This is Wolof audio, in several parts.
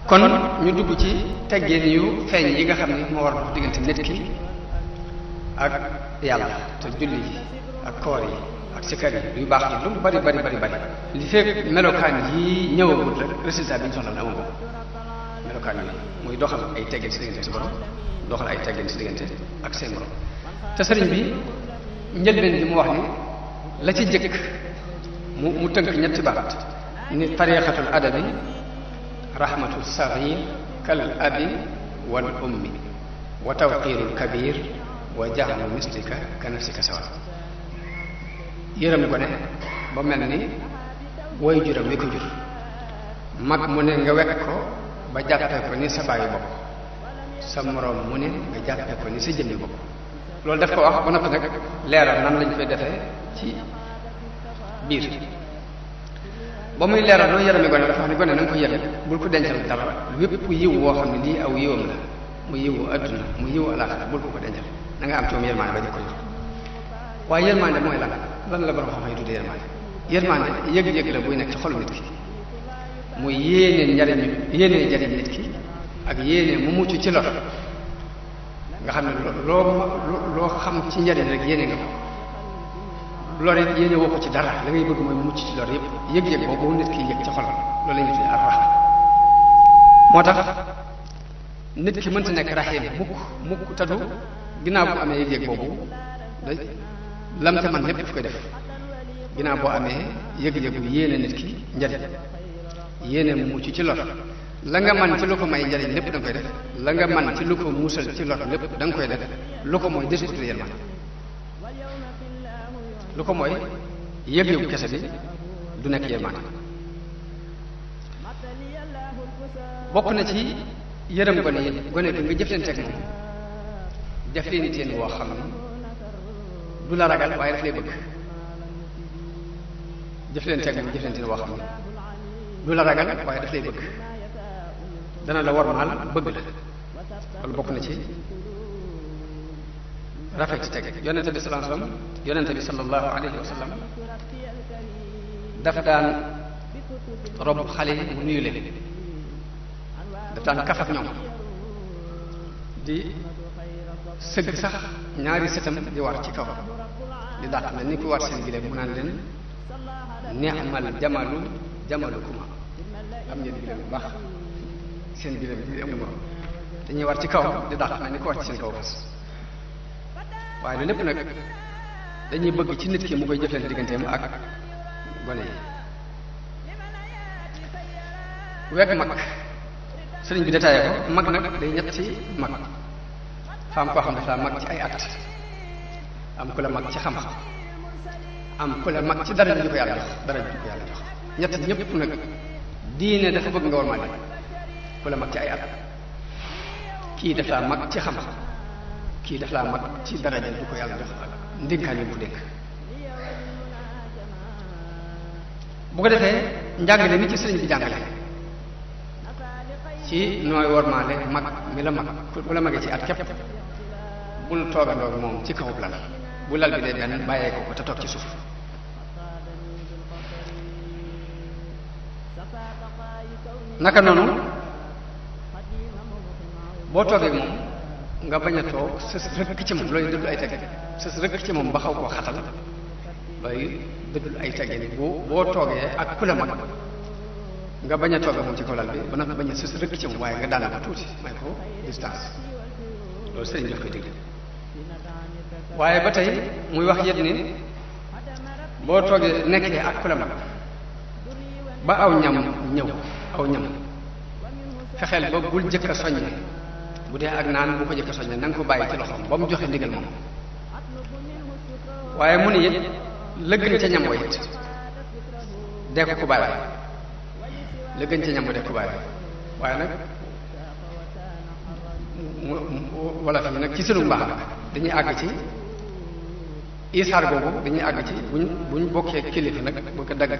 kon ñu dugg ci teggin yu feeñ yi nga xam ni moo war a dox diggante nit ki ak yàlla te julli yi ak koor yi ak sikar yi yu baax yi lu mu bari bari bari bari li fekk melokaan yi ñëwagul rek résultat bi ñu soxla amu ko melokaan yi muy doxal ay teggin si diggante si borom doxal ay teggin si diggante ak seen borom te sëriñ bi njëlbeen bi mu wax ni la ci jëkk mu tënk ñetti baat ni tariqatul adabi rahmatu saghir kal abi wal ummi wa tawqirul kabir wa jahlu mislika ka nafsika sawa yërëm gone ba mel ni woy juram wi ko jur mag mu ne nga wekk ko ba jàppee ko ni sa bàyyi bopp sa moroom mu ne nga jàppee ko ni sa jëmmi bopp loolu daf ko wax ba noppi nag leeral nan lañ koy defee ci biir ba muy leeral loolu yarami gone dafa wax ni gone na nga ko yërëm bul ko dencal dara wépp yiw woo xam ne lii aw yiwam la mu yiwu adduna mu yiwu alaxira bul ko dencal na nga am ci moom yërmaande ba di ko yor waaye yërmaande mooy lan la borom xam-xam yi tuddee yërmaande yëg-yëg la buy nekk ci xolu nit ki muy yéenee jariñ nit ki ak yéenee mu mucc ci lor nga xam ne loo xam ci njariñ rek yéene nga ko lor it yéene woo ko ci dara la ngay bëgg mooy mucc ci lor yépp yëg-yëg boobu nit ki yëg ci xolam loolu la ñuy tuddee ar-rahma moo tax nit ki mënta nekk rahim mukk tadu ginnaaw bu amee yëg-yëg boobu da lam te man lépp daf koy def ginnaaw boo amee yëg-yëgu yéene nit ki njariñ yéene mu mucc ci lor la nga man ci lu ko may njariñ lépp da nga koy def la nga man ci lu ko musal ci lor lépp da nga koy def lu ko mooy des ko tuddee yërmande lu ko mooy yëg-yëgu kese bi du nekk yërmande bokk na ci yërëm gone yi gone bi nga jëflanteeg moom def leen teen woo xam ne du la ragal waaye daf lay bëgg jëflanteeg moom jëflanteen woo xam ne du la ragal waaye daf lay bëgg dana la wormaal bëgg la loolu bokk na ci rafet ci teg yonente bi sallallahu alayhi wa sallam dafa daan rob xale yi mu nuyu leen daf daan kaf ak ñoom di sëgg sax ñaari sëtam di war ci kaw di dàq na ni ku war seen gileem mu naan leen ni'mal jamalukuma am ngeen gileem bu baax seen gileem bi amul morom dañuy war ci kaw di dàq na ni ku war ci seen kaw fas waaye lu lépp nag dañuy bëgg ci nit ki mu koy jëflante digganteem ak gone yi wekk mag sëriñ bi détaillé ko mag nag day ñetti mag fa am koo xam dafa mag ci ay at am ku la mag ci xam-xam am ku la mag ci dara ju ko yàlla jox ñett ñëpp nag diine dafa bëgg nga war maa leen ku la mag ci ay at kii daf laa mag ci xam-xam kii daf laa mag ci daraja ju ko yàlla jox ak ndénkaan yi mu ko dénk bu ko defee njàngale mi ci sëriñ bi jàngale ci nooy wormaale mag mi la mag bu la magee ci at képp bul toogandoo moom ci kawub lal bu lal bi dee benn bàyyee ko te toog ci suuf naka noonu boo toogee moom nga bañ a toog sës rëkk ci moom looy dëddul ay teg sës rëkk ci moom ba xaw koo xatal looy dëddul ay teggin boo toogee ak ku la mag nga bañ a toogee moom ci kaw lal bi ba nag bañ a sës rëkk ci moom waaye nga daana ko tuuti may ko distance loolu sëriñ daf koy dégg waaye ba tey muy wax yet ni boo toogee nekkee ak ku la mag ba aw ñam ñëw aw ñam fexeel ba bul jëkk a soññe bu dee ak naan bu ko jëkk a soññe na nga ko bàyyi ci loxoom ba mu joxe ndigal moom waaye mu ni it lëggën ca ñam wa it dee ko bàyyi lëggën ca ñam wa dee ko bàyyi waaye nag wala fi nag ci sënu mbaax nag dañuy àgg ci isaar boobu dañuy àgg ci buñ bokkee kilifa nag bu ko dagg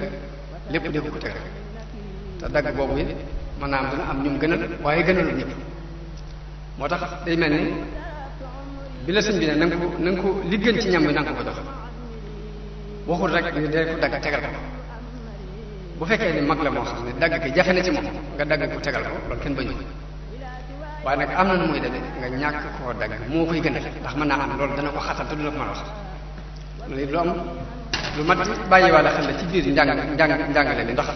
lépp dee ko teg rek te dagg boobu it maanaam dana am ñum gënal waaye gënalul ñëpp moo tax day mel ni bi la sëñ bi ne na nga ko li gën ci ñam bi na nga ko jox waxul rek ni dee ko dagg tegal ko bu fekkee ni mag la moo xam ne dagg ki jafe na ci moom nga dagg ko tegal ko loolu kenn bañu ko waaye nag am na nu muy demee nga ñàkk koo dagg moo koy gënal ndax mën naa am loolu dana ko xatal te du la ko mën a wax loolu lu am lu mat bàyyiwaale xel la ci biir njàngale mi ndax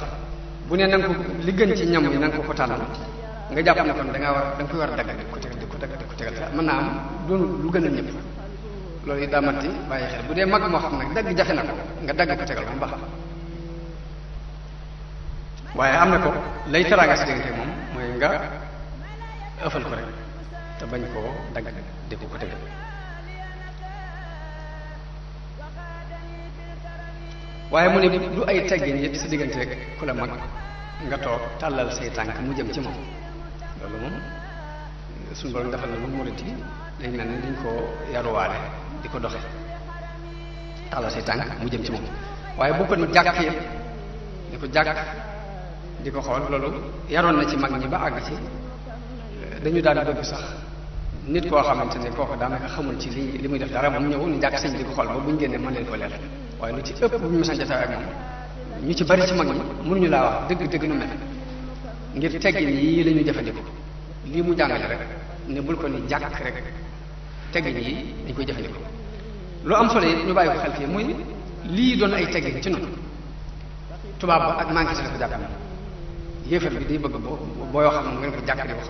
bu ne na nga ko li gën ci ñam yi na nga ko tànnal nga jàpp ne kon da nga koy war a dagg di ko tegal te mën naa am doonu lu gënal ñëpp loolu it daa mat di bàyyi xel bu dee mag moo xam nag dagg jafe na ko nga dagg ko tegal ko mu baax waaye am na ko lay teraanga si diggante moom mooy nga ëffal ko rek te bañ koo dagg di ko tegal waaye mu ne du ay teggin it sa diggante rek ku la mag nga toog tàllal say tànk mu jëm ci moom loolu moom suñu borom defal na lu murit yi dañ mel ni dañ koo yaruwaale di ko doxe tàllal say tànk mu jëm ci moom waaye bu ko ni jàkk yëpp di ko jàkk di ko xool loolu yaroon na ci mag ñi ba àgg ci dañu daan bëgg sax nit koo xamante ne kooku daanaka xamul ci li muy def dara moom ñëw ni jàkk sëñ di ko xool ba buñ génnee mën leen ko leer waaye lu ci ëpp bu ñu mësan jotaay ak moom ñu ci bari ci mag ñi mënuñu laa wax dëgg nu mel ngir teggin yii la ñu jëfandikoo lii mu jàngale rek ne bul ko ni jàkk rek teggin yii dañ koy jëfandikoo lu am solo yi ñu bàyyi ko xel fii muy lii doon ay teggin ci noonu tubaab ba ak manqué la ko jàpp yéefar bi day bëgg boo yoo xam nga ko jàkk di wax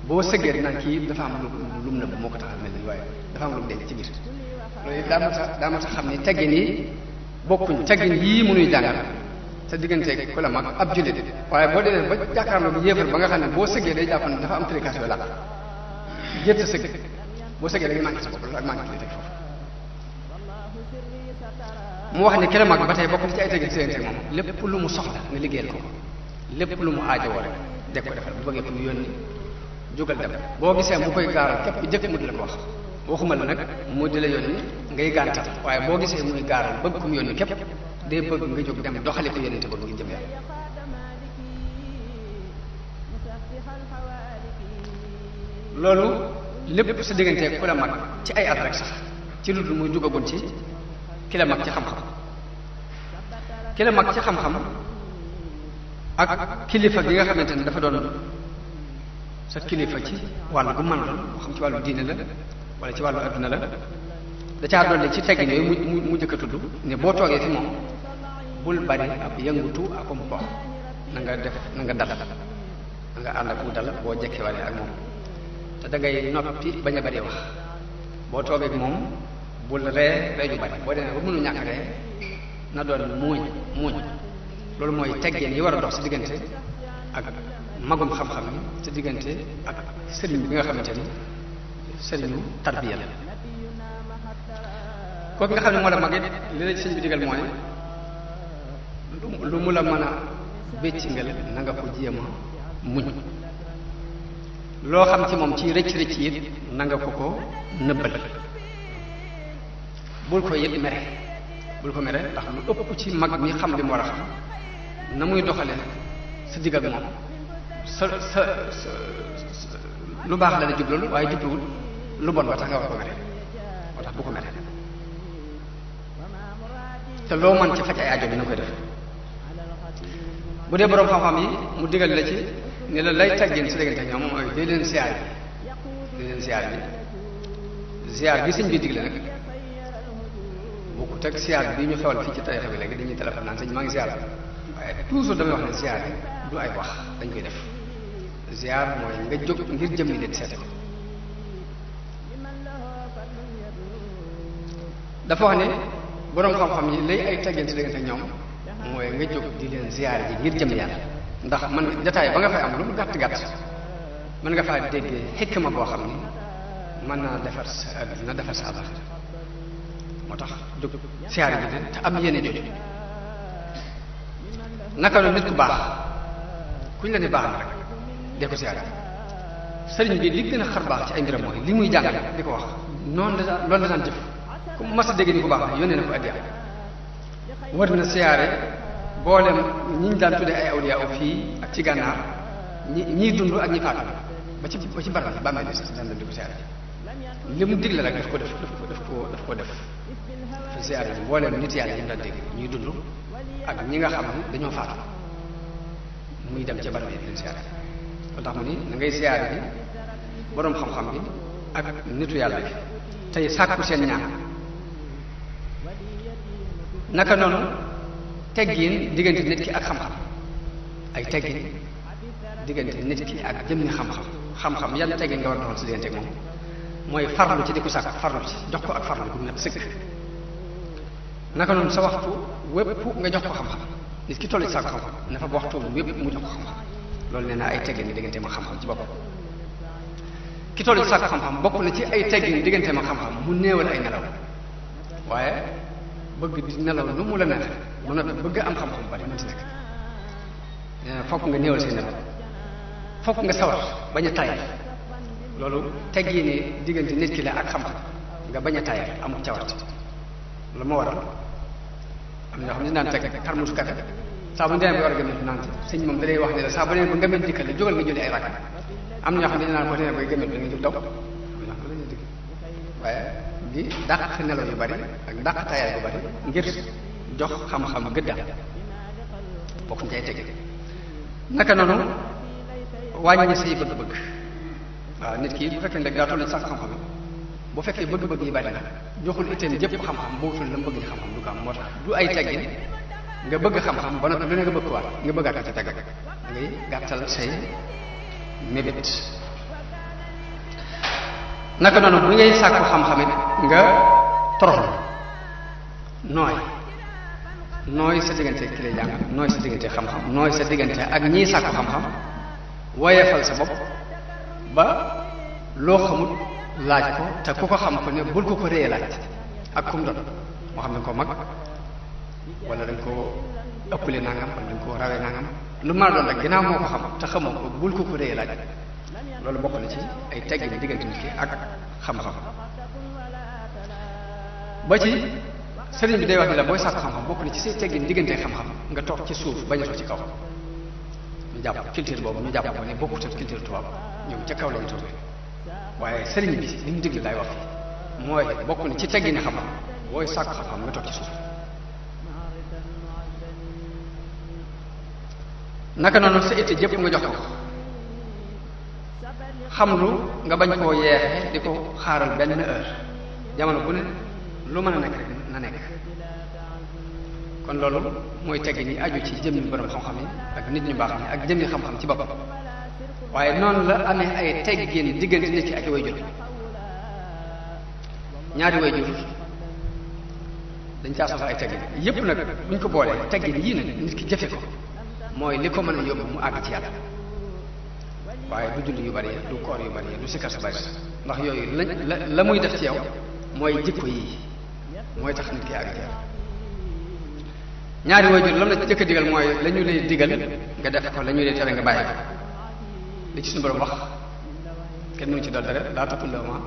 boo sëggee dinaan kii dafa am lu mu nëbb moo ko tax mel ni waaye dafa am lu mu denc ci biir loolu daa ma tax xam ni teggin yi bokkuñ teggin yii mënuy jàngal sa diggante ku la mag ab jullit waaye boo demee ba jàkkaarloo bi yéefar ba nga xam ne boo sëggee day jàpp ne dafa am précaution la jëtt sëgg boo sëggee da ngay manqué sa bopp loolu ak manqué la teg foofu mu wax ne ki la mag ba tey bokk na ci ay teggin séente moom lépp lu mu soxla nga liggéeyal ko lépp lu mu aajowoo rek de ko defal bu bëggee ko mu yónni jógal dem boo gisee mu koy gaaral képp jëkk mu di la ko wax waxuma la nag mu di la yónni ngay gàntal waaye boo gisee muy gaaral bëgg ko mu yónni képp day bëgg nga jóg dem doxali ko yónnente bëgg ngi jëm yàlla loolu lépp sa diggante ku la mag ci ay at rek sax ci lu dul muy dugagun ci ki la mag ci xam-xam ki la mag ci xam-xam ak kilifa gi nga xamante ne dafa doon sa kilifa ci wàllu gu mën doon moo xam ci wàllu diine la wala ci wàllu adduna la da caa dolli ci teggin yooyu mu jëkk a tudd ne boo toogee fi moom bul bari ab yëngutu akom box na nga def na nga dal na nga ànd ak mu dal boo jekkee wale ak moom te da ngay noppi bañ a bari wax boo toogee ak moom bul ree ju bari boo demee ba mënu ñàkk ree na doon muuñ loolu mooy teggeen yi war a dox sa diggante ak magum xam-xam yi sa diggante ak sëriñ bi nga xamante ni sëriñu tarbiya la kooku nga xam ne moo la mag it li la sëñ bi digal mooy lu mu la mën a béccingal na nga ko jéem a muñ loo xam ci moom ci rëcc it na nga ko nëbbal bul ko yit mere bul ko mere ndax lu ëpp ci mag mi xam li mu war a xam na muy doxale sa digg ak moom sa lu baax la la jubloolu waaye jubluwul lu bon ba tax nga war ko mere moo tax bu ko mere te loo mën ci faj ay aajo bi na koy def bu dee boroom xam-xam yi mu digal la ci ne la lay teggin si diggante ñoom mooy day leen siyaar bi siyaar bi sëñ bi digle nag bokkut ak siyaar bi ñu xewal fii ci tarixa bi léegi dañuy téléphone naan sëñ maa ngi siyaar waaye toujours damay wax ne siyaar bi du ay wax dañ koy def siyaar mooy nga jóg ngir jëmmi nit seete ko dafa wax ne boroom xam-xam yi lay ay teggin si diggante ñoom mooy nga jóg di leen ziyaar ji ngir jëm yàlla ndax man jataay ba nga fay am lu mu gàtt-gàtt mën nga faa déggee xikma boo xam ni mën naa defar sa àddina defar sa àllaxira moo tax jóg ziyaar ji de te am yéene jooju naka noonu nit ku baax kuñ la ne baax na rek dee ko ziyaar sëriñ bi li gën a xar baax ci ay mbiram mooy li muy jàngale di ko wax noonu la loolu la daan jëf ku mas a dégg ni ku baax yónnee na ko addiya war na siyaare boolem ñi ñu daan tuddee ay awliya fii ak ci gànnaar ñii dund ak ñi faatu ba ci barab bàmmeel sax daan dem di ko siyaare li mu digle rek daf ko def ziyaare ji mbooleem nit yàlla yi mu daan dégg ñuy dund ak ñi nga xam ne dañoo faatu muy dem ci barab yi leen ziyaare loolu tax mu ni na ngay ziyaare ji boroom xam-xam bi ak nitu yàlla bi tey sàkku seen ñaan naka noonu teggin diggante nit ki ak xam-xam ay teggin diggante nit ki ak jëmmi xam-xam yan teggin nga war a doon si diggante ak moom mooy farlu ci di ko sàkk farlu ci jox ko ak farlu gu mat sëkk naka noonu sa waxtu wépp nga jox ko xam-xam nit ki toll ci sàkk xam-xam na fa waxtu wépp mu jox ko xam-xam loolu nee naa ay teggin ni diggante ma xam-xam ci boppam ki toll ci sàkk xam-xam bokk na ci ay teggin diggante ma xam-xam mu néewal ay nelaw waaye bëgg di nelaw nu mu la neex ba noppi bëgg am xam-xam bari mën ci nekk fokk nga néewal say nelaw fokk nga sawar bañ a tayal loolu teggin ni diggante nit ki la ak xam-xam nga bañ a tayal amul cawarte lu ma waral am na ñoo xam ne naan teg xarmusu kafe saa bu ñu demee ba war a gëmmentu naan ci sëñ moom da lay wax ne la saa bu demee ba ngëmment dikkal la jógal nga julli ay rakk am na ñoo xam ne naan boo demee ba gëmmentu da nga jóg daw am na ñoo xam ne dañuy digg waaye di dàq nelaw yu bari ak dàq tayal yu bari ngir jox xam-xam gëdda bokk ñu ay tegge naka noonu wàññi say bëgg-bëgg waaw nit ki bu fekkee ne daa toll ci sax xam-xam bu fekkee bëgg-bëgg yi bari na joxul itam jëpp xam-xam boo wutul la mu bëgg ci xam-xam du ko am moo tax du ay teggin nga bëgg xam-xam ba noppi lu ne nga bëgg ko waat nga bëggaat ko ci tegg ngay gàttal say mébét naka noonu bu ngay sàkku xam-xam it nga toroxlu nooy sa diggante ki lay jàng nooy sa diggante xam-xam nooy sa diggante ak ñii sàkku xam-xam woyefal sa bopp ba loo xamut laaj ko te ku ko xam ko ne bul ko réye laaj ak kum doon moo xam ne ko mag wala dañ ko ëppale nangam wala dañ ko rawee nangam lu mën a doon rek ginnaaw moo ko xam te xamoo ko bul ko réye laaj loolu bokk na ci ay teggin diggante nit ki ak xam-xam ba ci sëriñ bi day wax ni la booy sàkk xam-xam bokk na ci say teggin diggante xam-xam nga toog ci suuf bañ a toog ci kaw ñu jàpp culture boobu ñu jàpp ko ne bokkut ak culture tubaab ñoom ca kaw lañu toogee waaye sëriñ bi li mu digle laay wax fii mooy bokk na ci teggin xam-xam booy sàkk xam-xam nga toog ci suuf naka noonu sa itte jëpp nga jox ko xam lu nga bañ koo yeexe di ko xaaral benn heure jamono bu ne lu mën a nekk rek na nekk kon loolu mooy tegg ni aju ci jëmmi borom xam-xam yi ak nit ñu baax ñi ak jëmmi xam-xam ci boppam waaye noonu la amee ay teggin diggante nit ki ak way jur ñaari way jur dañ caa soxla ay teggin yépp nag buñ ko boolee teggin yii nag nit ki jëfe ko mooy li ko mën a yóbbu mu àgg ci yàlla waaye du julli yu bari du koor yu bari du sikkar sa bari ndax yooyu la muy def ci yow mooy jikko yii mooy tax nit ki àgg ci yàlla ñaari waajur lam la ci jëkk a digal mooy la ñu lay digal nga def ko la ñu lay tere nga bàyyi ko li ci suñu borom wax kenn mënu ci dal dara laa taqul lahumaa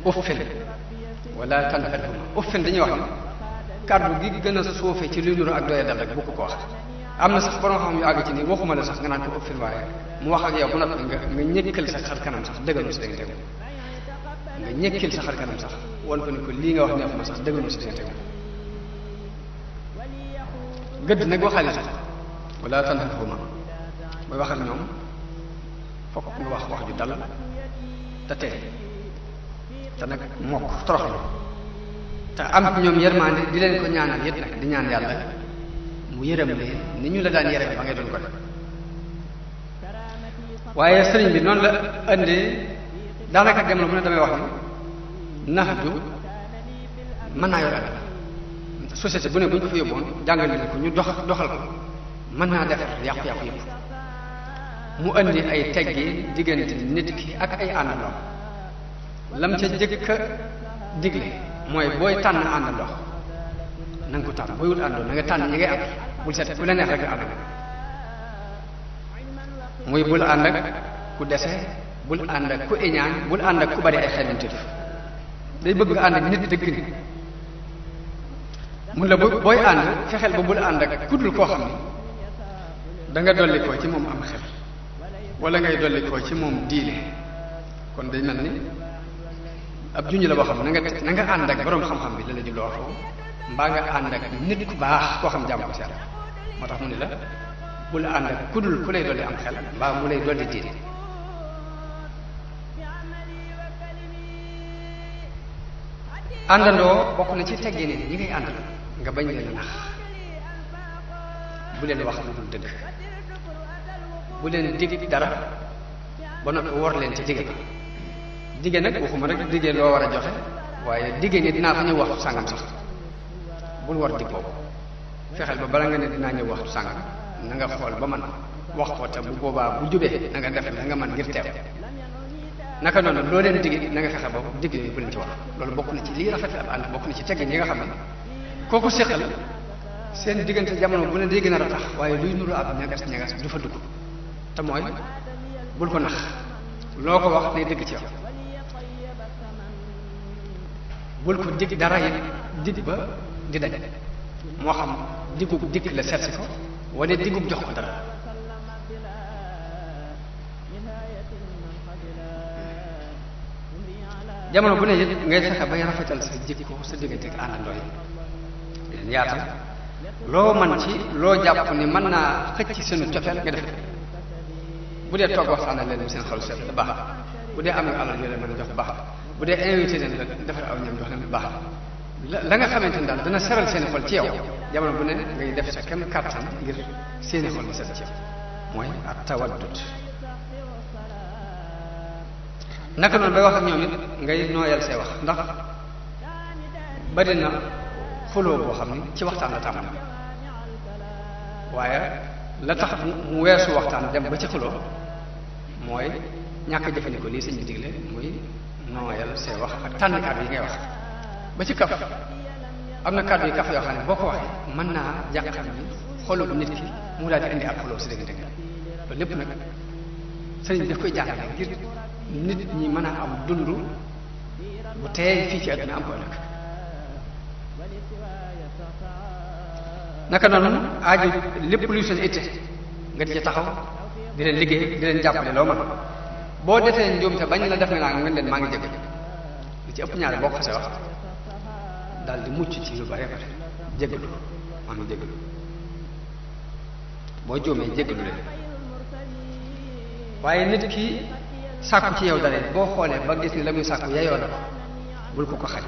uffin wala tanharhumaa uffin dañuy wax ni kàddu gi gën a suufe ci luy nuru ak doya dal rek bu ko wax am na sax borom xam yu àgg ci nii waxuma la sax nga naan ko uffin waaye mu wax ak yow ba noppi nga ñëkkal sa xar kanam sax dëgganoo si diggante nga ñëkkal sa xar kanam sax won ko ni ko lii nga wax neexuma sax dëgganoo si diggante gëdd nag waxaale sax wala tanharhumaa mooy wax ak ñoom fokk nga wax ju dal te tey te nag mokk toroxlu te am ci ñoom yërmaande di leen ko ñaanal yét nag di ñaan yàlla mu yërëm leen ni ñu la daan yërëm ba ngay doon ko def waaye sëriñ bi noonu la indee daanaka jamono bu ne damay wax ni nax du mën naa yor alal société bu ne bu ñu ko fa yóbboon jàngal leen ko ñu doxal ko mën naa defar yàqu-yàqu yëpp mu indi ay teggi diggante nit ki ak ay àndandoo lam ca jëkk a digle mooy booy tànn àndandoo na nga ko tànn booy wut àndandoo na nga tànn ñi ngay ànd bul seet ku la neex rek nga ànd muy bul ànd ak ku dese bul ànd ak ku iñaan bul ànd ak ku bari ay xemantif day bëgg nga ànd ak nit dëgg ni mun la booy ànd fexeel ba bul ànd ak ku dul koo xam ni da nga dolli koo ci moom am xel wala ngay dolli koo ci moom diine kon day mel ni ab junj la boo xam ne na nga ànd ak borom xam-xam bi la la julloo foofu mbaa nga ànd ak nit ku baax koo xam jàmm ko seet moo tax mu ne la bul ànd ak kudul ku lay dolli am xel mbaa mu lay dolli diine àndandoo bokk na ci teggee ne ñi ngay àndal nga bañ leen a nax bu leen wax lu dul dëgg bu leen dig dara ba noppi wor leen ci digge ba digge nag waxuma rek digge loo war a joxe waaye digge ni dinaa fa ñëw waxtu sàngam sax bul war dig boobu fexeel ba bala nga ne dinaa ñëw waxtu sàngam na nga xool ba man wax ko te bu boobaa bu jubee na nga def na nga man ngir teew naka noonu loo leen digge na nga fexe ba digg yooyu bu leen ci wax loolu bokk na ci lii rafet ab ànd bokk na ci teggin yi nga xam ne kooku séqal seen diggante jamono bu ne day gën a ratax waaye luy nuru ab ñagas ñagas du fa dugg te mooy bul ko nax loo ko wax day dëgg ci yow bul ko dig dara it dig ba di daj moo xam digub dikk la seetsi ko wala digub jox ko dara jamono bu ne it ngay fexe bay rafetal sa jikko sa diggante ak àndandoo yi leen yaatal loo man ci loo jàpp ni mën naa xëcc seenu cofeel nga def bu dee toog waxtaanal leen seen xol seet la baax bu dee amee alal yoo leen mën a jox baax bu dee invité leen la defar aw ñam jox leen baax la nga xamante ni daal dana seral seeni xol ci yow jamono bu ne ngay def sa kem kàttan ngir seeni xol di set ci yow mooy ak tawaddut naka noonu bay wax ak ñoom it ngay nooyal say wax ndax bari na xuloo boo xam ni ci waxtaan la tàmbali waaye la tax mu weesu waxtaan dem ba ci xuloo mooy ñàkk a jëfandikoo lii sëñ bi digle muy nooyal say wax ak tànn kàddu yi ngay wax ba ci kaf am na kàddu yi kaf yoo xam ne boo ko waxee mën naa jàqal ni xolu bu nit ki mu daal di indi ak xuloo si diggante loolu lépp nag sëriñ bi daf koy jàngale ngir nit ñi mën a am dund bu teey fii ci àdduna am ko ëllëg naka noonu aaju lépp luy seen itte nga di ci taxaw di leen liggéey di leen jàppale loo mën boo defee njuumte bañ la def nga naa nga leen maa ngi jégg li ci ëpp ñaare boo ko xasee wax daal di mucc ci lu bare bare jéggalu maa ngi jéggalu boo jóomee jéggalu leen waaye nit ki sàkku ci yow dara boo xoolee ba gis ni la muy sàkku yeyoo la ko bul ko xaj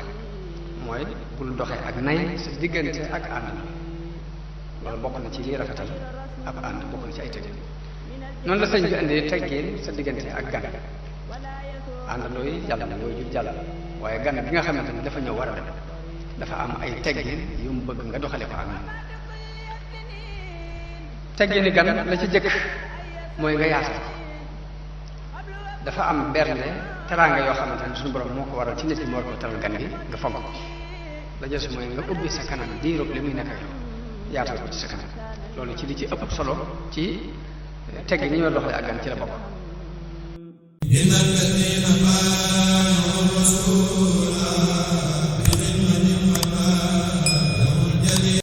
mooy bul doxee ak nay sa diggante ak ànd loolu bokk na ci lii rafetal ab ànd bokk na ci ay teggin noonu la sëñ bi indee teggin sa diggante ak gan àndandoo yi jàll na yooyu jur jàll waaye gan gi nga xamante ni dafa ñëw war a dem dafa am ay teggin yu mu bëgg nga doxale ko ak moom teggini gan la ci jëkk mooy nga yaatal ko dafa am bernde teraanga yoo xamante ne suñu borom moo ko waral ci nit ki moo war ko teral gan gi nga fonk ko la jës mooy nga ubbi sa kanam diirub li muy nekk ak yow yaatal ko ci sa kanam loolu ci li ci ëpp solo ci tegg ni ñoo doxale ak gan ci la bokk